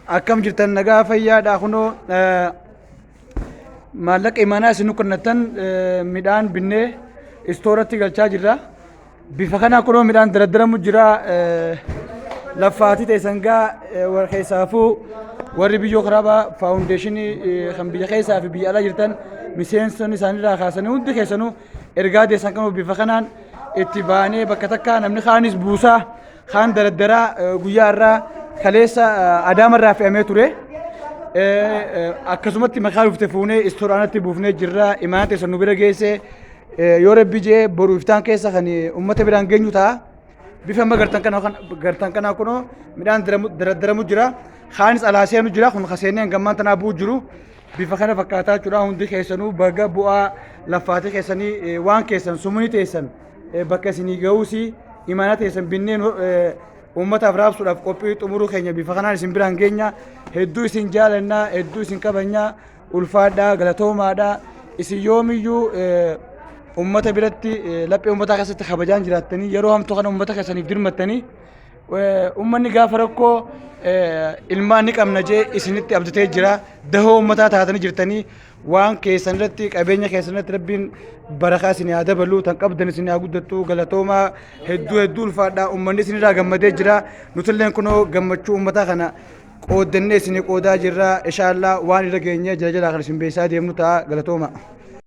Akkam jirtan nagaa fayyaadha kunoo maallaqa imaanaa isin nu kennattan midhaan binnee istooratti galchaa jirra. Bifa kanaa kunoo midhaan daraddaramu jira. Laffaatii ta'e sangaa warra keessaafuu warri biyyoo karaabaa faawundeeshinii kan biyya keessaa fi biyya alaa jirtan miseensonni isaaniirraa kaasanii hundi keessanuu ergaa deessan kanuu bifa kanaan itti baanee bakka takkaa namni kaanis buusaa kaan daraddaraa guyyaa irraa kaleessa Adaamarraa fe'amee ture. Akkasumatti maqaa dhufte fuunee istoraanatti buufnee jirra. Imaana teessan nu bira geesse. Yoo rabbi jee boru iftaan keessa kan uummata biraan geenyu ta'a. Bifa amma gartan kana gartan kanaa kunoo midhaan daraddaramu jira. Kaanis alaa seenu jira. Kun kaseenee hangammaan tanaa bu'u jiru. Bifa kana fakkaataa jechuudha. Hundi keessanuu baga bu'aa laffaatii keessanii waan keessan sumuni teessan bakka isinii ga'uusi imaanaa teessan binneen uummataaf raabsuudhaaf qophii xumuruu keenya bifa kanaan isin biraan geenya. Hedduu isin jaalannaa, hedduu isin kabajnaa, ulfaadhaa, galatoomaadhaa. Isin yoomiyyuu uummata biratti laphee uummataa keessatti kabajaan jiraattanii yeroo hamtuu kana uummata keessaniif dirmattanii uummanni gaafa rakkoo ilmaan ni qabna jee isinitti abdatee jira. Dahoo uummataa taatanii jirtanii waan keessan irratti qabeenya keessan irratti rabbiin barakaa isin haa dabalu tan qabdan isin haa guddattu galatoomaa hedduu hedduu ulfaadha uummanni isin irraa gammadee jira nutilleen kunoo gammachuu uummataa kana qooddannee isinii qoodaa jirra inshaallaa waan irra geenyee jala jalaa kan isin beeksisaa deemnu ta'a galatooma.